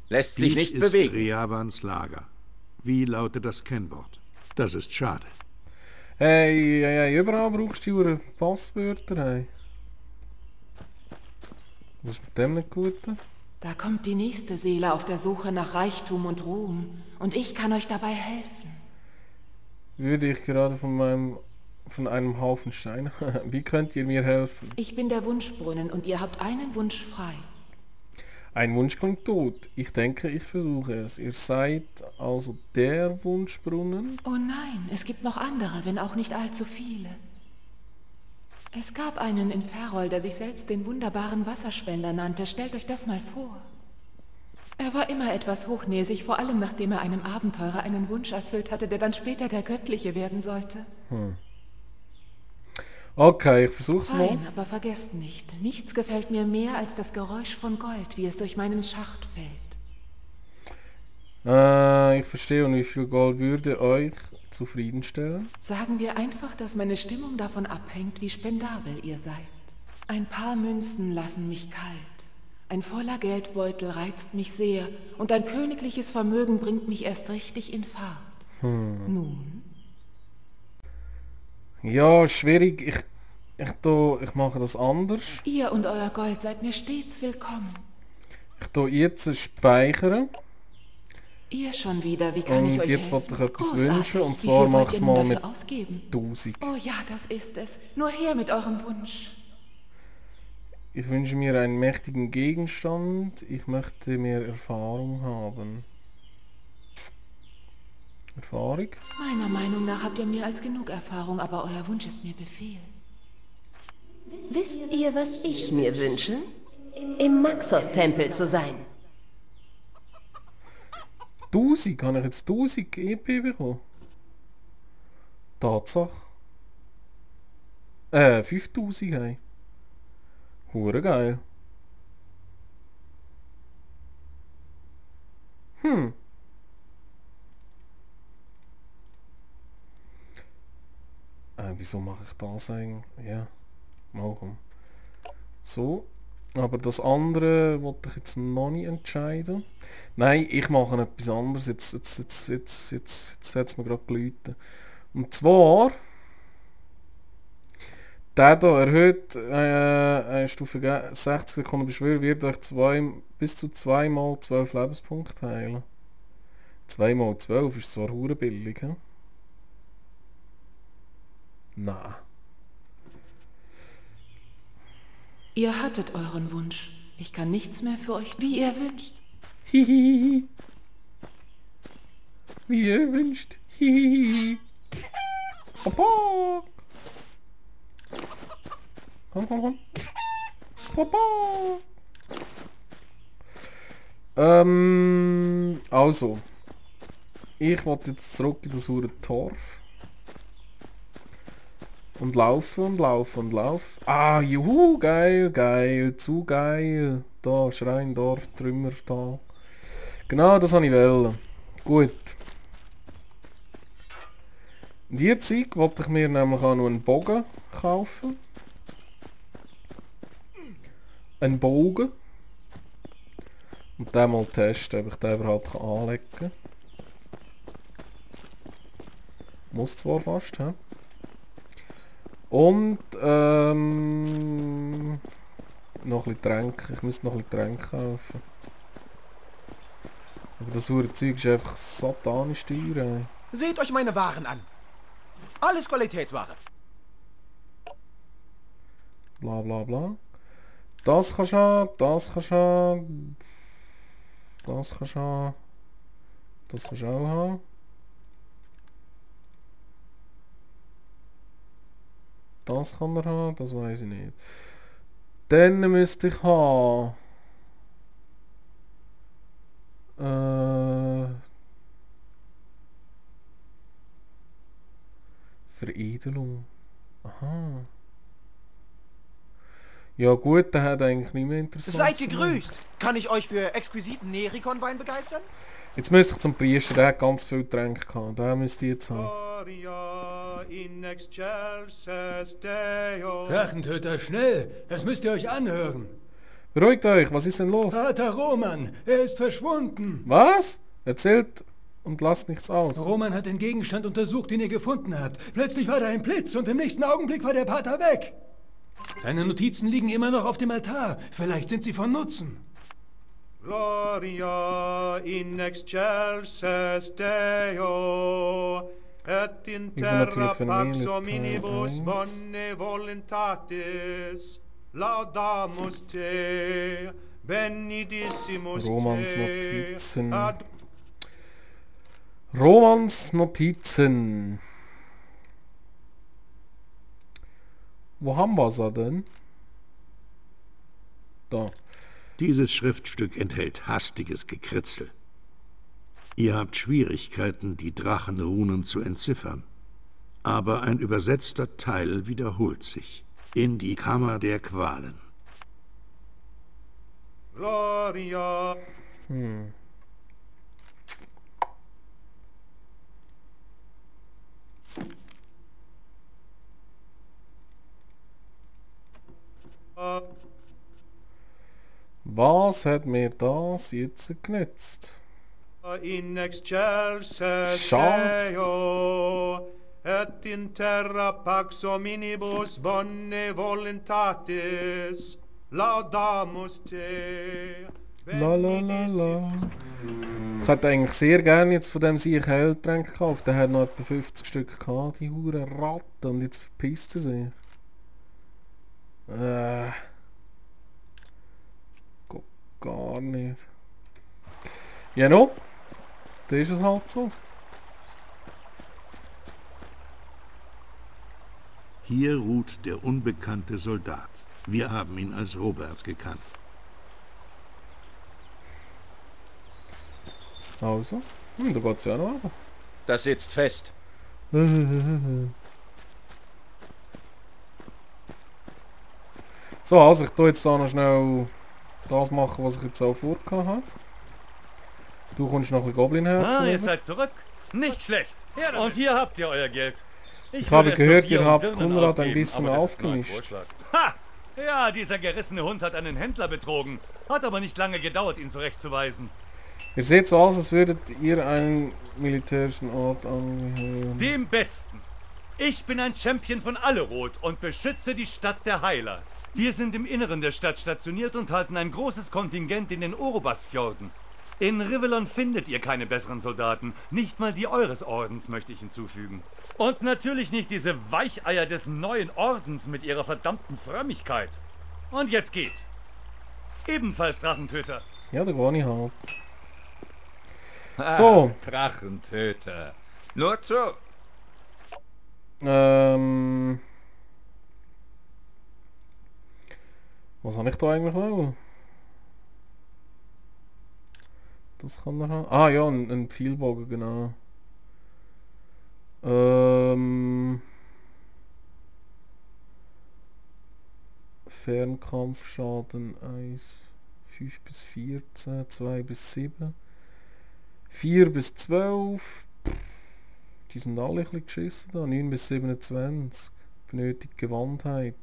Lässt sich Dies nicht ist bewegen. Rejavans Lager. Wie lautet das Kennwort? Das ist schade. Hey, überall brauchst du ihre Passwörter, hey. Was ist mit dem nicht gut? Da kommt die nächste Seele auf der Suche nach Reichtum und Ruhm. Und ich kann euch dabei helfen. Würde ich gerade von einem Haufen Steine. Wie könnt ihr mir helfen? Ich bin der Wunschbrunnen und ihr habt einen Wunsch frei. Ein Wunsch klingt tot. Ich denke, ich versuche es. Ihr seid also der Wunschbrunnen? Oh nein, es gibt noch andere, wenn auch nicht allzu viele. Es gab einen in Ferrol, der sich selbst den wunderbaren Wasserspender nannte. Stellt euch das mal vor. Er war immer etwas hochnäsig, vor allem nachdem er einem Abenteurer einen Wunsch erfüllt hatte, der dann später der göttliche werden sollte. Okay, ich versuch's mal. Nein, aber vergesst nicht, nichts gefällt mir mehr als das Geräusch von Gold, wie es durch meinen Schacht fällt. Ich verstehe. Und wie viel Gold würde euch zufriedenstellen? Sagen wir einfach, dass meine Stimmung davon abhängt, wie spendabel ihr seid. Ein paar Münzen lassen mich kalt. Ein voller Geldbeutel reizt mich sehr und ein königliches Vermögen bringt mich erst richtig in Fahrt. Nun? Ja, schwierig. Ich mache das anders. Ihr und euer Gold seid mir stets willkommen. Ich tue jetzt speichern. Ihr schon wieder, wie kann ich Und euch jetzt helfen? wollte ich etwas Großartig. wünschen. Und Wie zwar viel mache wollt ich es ihr nun mal dafür mit ausgeben? 1000. Oh ja, das ist es. Nur her mit eurem Wunsch. Ich wünsche mir einen mächtigen Gegenstand. Ich möchte mehr Erfahrung haben. Erfahrung? Meiner Meinung nach habt ihr mehr als genug Erfahrung, aber euer Wunsch ist mir Befehl. Wisst ihr, was ich mir wünsche? Im Maxos-Tempel zu sein. 1000? Habe ich jetzt 1000 EP bekommen? Tatsache. 5000, hey. Hure geil. Wieso mache ich das eigentlich? Ja, mal komm. So. Aber das andere wollte ich jetzt noch nicht entscheiden. Nein, ich mache etwas anderes. Jetzt hat es mir gerade geläutet. Und zwar... Der hier erhöht Stufe 60 Sekunden Beschwören wird euch bis zu 2 mal 12 Lebenspunkte heilen. 2 mal 12 ist zwar hure billig, he? Nein. Ihr hattet euren Wunsch. Ich kann nichts mehr für euch, wie ihr wünscht. Hihihihi. Wie ihr wünscht. Hihihihi. Papa. Komm. Papa. Also. Ich wollte jetzt zurück in das hure Torf. Und laufen. Ah, juhu, geil, zu geil. Da, Schrein, Dorf, Trümmer, da. Genau, das habe ich wollen. Gut. Und jetzt wollte ich mir nämlich auch noch einen Bogen kaufen. Einen Bogen. Und den mal testen, ob ich den überhaupt anlegen kann. Muss zwar fast, hä? Und noch ein bisschen Tränke. Ich müsste noch ein bisschen Tränke kaufen. Aber das hure Zeug ist einfach satanisch teuer, ey. Seht euch meine Waren an. Alles Qualitätsware. Bla bla bla. Das kannst du haben, das kannst du haben. Das kannst du haben. Das kannst du auch haben. Das kann er haben, das weiß ich nicht. Dann müsste ich haben... Veredelung. Aha. Ja gut, der hat eigentlich nicht mehr interessant. Seid gegrüßt. Kann ich euch für exquisiten Nerikon-Wein begeistern? Jetzt müsste ich zum Priester, der hat ganz viel Tränke gehabt. Der müsste ich jetzt haben. Drachenttöter, schnell! Das müsst ihr euch anhören! Beruhigt euch, was ist denn los? Pater Roman, er ist verschwunden. Was? Erzählt und lasst nichts aus. Roman hat den Gegenstand untersucht, den ihr gefunden habt. Plötzlich war da ein Blitz und im nächsten Augenblick war der Pater weg. Seine Notizen liegen immer noch auf dem Altar. Vielleicht sind sie von Nutzen. Gloria in excelsis Deo, et in terra pax hominibus bone voluntatis, laudamus te, benedissimus Romans te, Notizen. Romans Notizen. Wo haben wir sie denn? Da. Dieses Schriftstück enthält hastiges Gekritzel. Ihr habt Schwierigkeiten, die Drachenrunen zu entziffern. Aber ein übersetzter Teil wiederholt sich. In die Kammer der Qualen. Gloria. Was hat mir das jetzt genützt? In excelsis Schade. Deo, et in terra pax hominibus bone voluntatis, laudamus te. Lalalala. Ich hätte eigentlich sehr gerne jetzt von dem Sieg Heiltränk gekauft. Der hat noch etwa 50 Stück gehabt, die hure Ratte. Und jetzt verpisst er sich. Geht gar nicht. Ja no, das ist es halt so. Hier ruht der unbekannte Soldat. Wir haben ihn als Robert gekannt. Also, da geht's ja noch. Das sitzt fest. So, also ich tue jetzt da noch schnell das machen, was ich jetzt auch vorgehabt habe. Du kommst noch ein Goblin-Herz. Ihr seid zurück. Nicht schlecht. Und hier habt ihr euer Geld. Ich habe würde es gehört, so Bier ihr und habt Dirnen Konrad ein ausgeben, bisschen aber das ist nur ein aufgemischt. Vorschlag. Ha! Ja, dieser gerissene Hund hat einen Händler betrogen. Hat aber nicht lange gedauert, ihn zurechtzuweisen. Ihr seht so aus, als würdet ihr einen militärischen Ort angehören. Dem Besten. Ich bin ein Champion von Allerod und beschütze die Stadt der Heiler. Wir sind im Inneren der Stadt stationiert und halten ein großes Kontingent in den Orobas-Fjorden. In Rivellon findet ihr keine besseren Soldaten. Nicht mal die eures Ordens möchte ich hinzufügen. Und natürlich nicht diese Weicheier des neuen Ordens mit ihrer verdammten Frömmigkeit. Und jetzt geht. Ebenfalls Drachentöter. Ja, da gehe ich halt. So. Drachentöter. Nur zu. Was habe ich da eigentlich wollen? Das kann er haben. Ah ja, ein Pfeilbogen, genau. Fernkampfschaden 1, 5 bis 14, 2 bis 7, 4 bis 12. Die sind alle ein bisschen geschissen da. 9 bis 27. Benötigt Gewandtheit.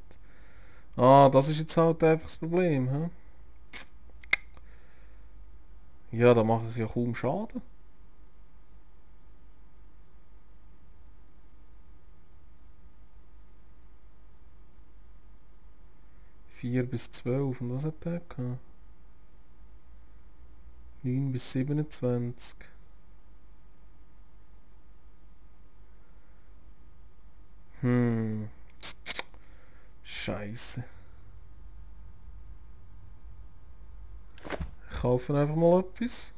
Ah, das ist jetzt halt einfach das Problem, hä? Ja, da mache ich ja kaum Schaden. (4 bis 12) und was hat der gehabt? 9 bis 27. Scheiße. Ich kaufe einfach mal etwas.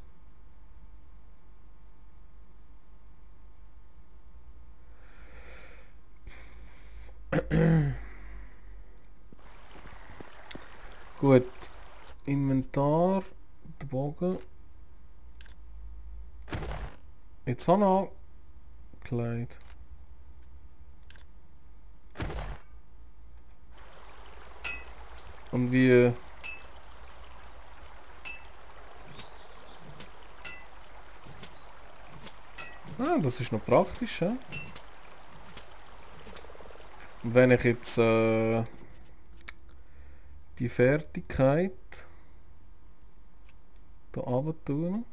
Gut. Inventar. Der Bogen. Jetzt habe ich Kleid. Und wie... Ah, das ist noch praktisch, ja? Und wenn ich jetzt die Fertigkeit da runter tun.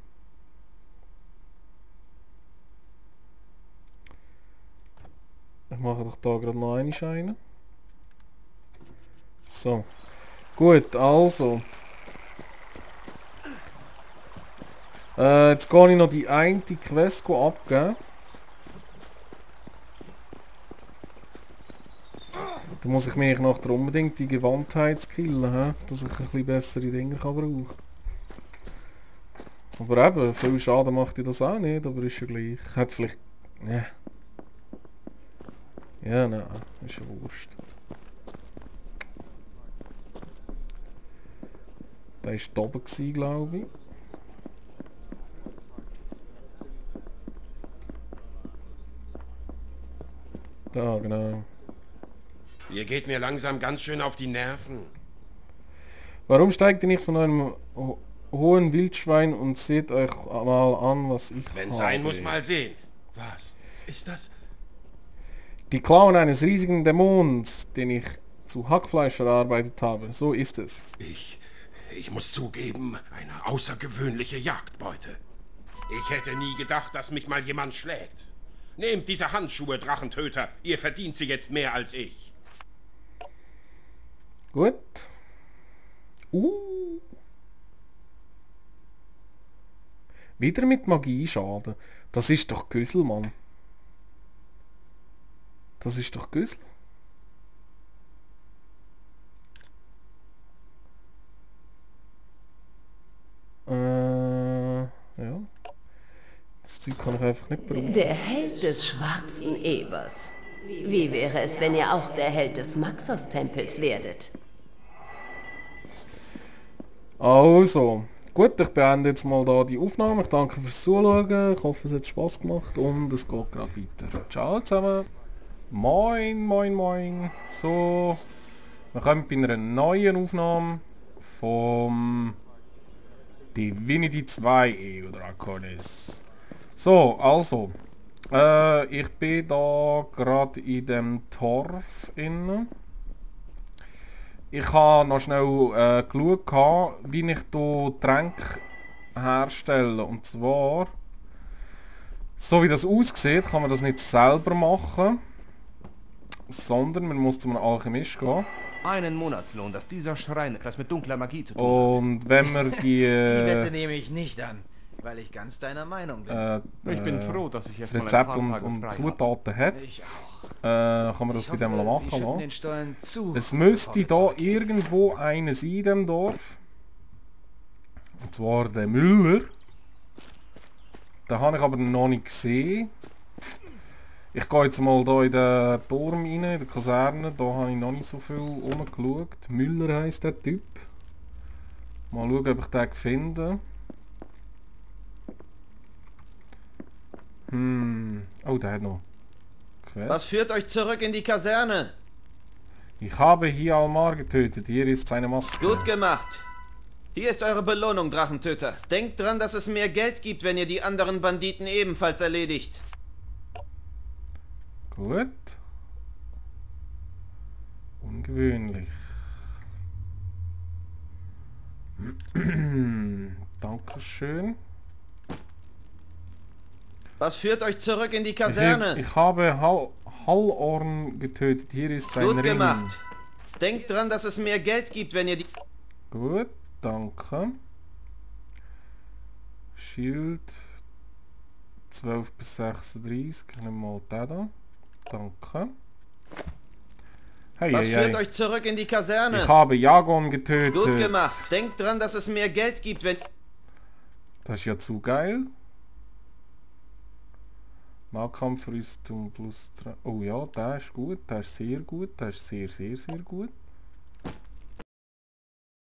Ich mache doch da gerade noch eine Scheine. So. Gut, also. Jetzt gehe ich noch die eine Quest abgeben. Da muss ich mich nachher unbedingt die Gewandtheit skillen, dass ich ein bisschen bessere Dinge kann brauchen. Aber eben, viel Schaden macht das auch nicht, aber ist ja gleich. Hat vielleicht... Ne. Ja, nein, ist ja wurscht. Der war da oben, glaube ich. Da, genau. Ihr geht mir langsam ganz schön auf die Nerven. Warum steigt ihr nicht von einem hohen Wildschwein und seht euch mal an, was ich habe? Wenn sein muss, mal sehen. Was ist das? Die Klauen eines riesigen Dämons, den ich zu Hackfleisch verarbeitet habe. So ist es. Ich muss zugeben, eine außergewöhnliche Jagdbeute. Ich hätte nie gedacht, dass mich mal jemand schlägt. Nehmt diese Handschuhe, Drachentöter. Ihr verdient sie jetzt mehr als ich. Gut. Wieder mit Magie schaden. Das ist doch Güssel, Mann. Das ist doch Güssel. Ja. Das Zeug kann ich einfach nicht brauchen. Der Held des schwarzen Ebers. Wie wäre es, wenn ihr auch der Held des Maxos-Tempels werdet? Also, gut, ich beende jetzt mal da die Aufnahme. Ich danke fürs Zuschauen. Ich hoffe, es hat Spaß gemacht und es geht gerade weiter. Ciao zusammen. Moin, moin, moin. So, wir kommen bei einer neuen Aufnahme vom Divinity 2 Ego Draconis. So, also, ich bin da gerade in dem Torf inne. Ich habe noch schnell geschaut, wie ich hier Tränke herstelle. Und zwar, so wie das aussieht, kann man das nicht selber machen, sondern man muss zu einem Alchemist gehen. Einen Monatslohn, dass dieser Schrein etwas mit dunkler Magie zu tun hat. Und wenn man die... Die Wette nehme ich nicht an, weil ich ganz deiner Meinung bin. Ich bin froh, dass ich jetzt das Rezept und Zutaten hat. Ich auch. Kann man das bei dem machen lassen. Den Stollen zu, Es müsste da irgendwo einer sein in dem Dorf. Und zwar der Müller. Den habe ich aber noch nicht gesehen. Ich gehe jetzt mal da in den Turm rein, in der Kaserne. Da habe ich noch nicht so viel rumgeschaut. Müller heisst der Typ. Mal schauen, ob ich den finde. Oh, der hat noch Quest. Was führt euch zurück in die Kaserne? Ich habe hier Almar getötet. Hier ist seine Maske. Gut gemacht. Hier ist eure Belohnung, Drachentöter. Denkt dran, dass es mehr Geld gibt, wenn ihr die anderen Banditen ebenfalls erledigt. Gut. Ungewöhnlich. Dankeschön. Was führt euch zurück in die Kaserne? Ich habe Hallorn getötet. Hier ist sein Ring. Gut gemacht. Denkt dran, dass es mehr Geld gibt, wenn ihr die... Gut, danke. Schild 12 bis 36. Ich nehme mal den da. Danke. Hey, Was führt euch zurück in die Kaserne? Ich habe Jagon getötet. Gut gemacht. Denkt dran, dass es mehr Geld gibt, wenn... Das ist ja zu geil. Nahkampfrüstung plus 3. Oh ja, der ist gut. Der ist sehr gut. Der ist sehr, sehr, sehr gut.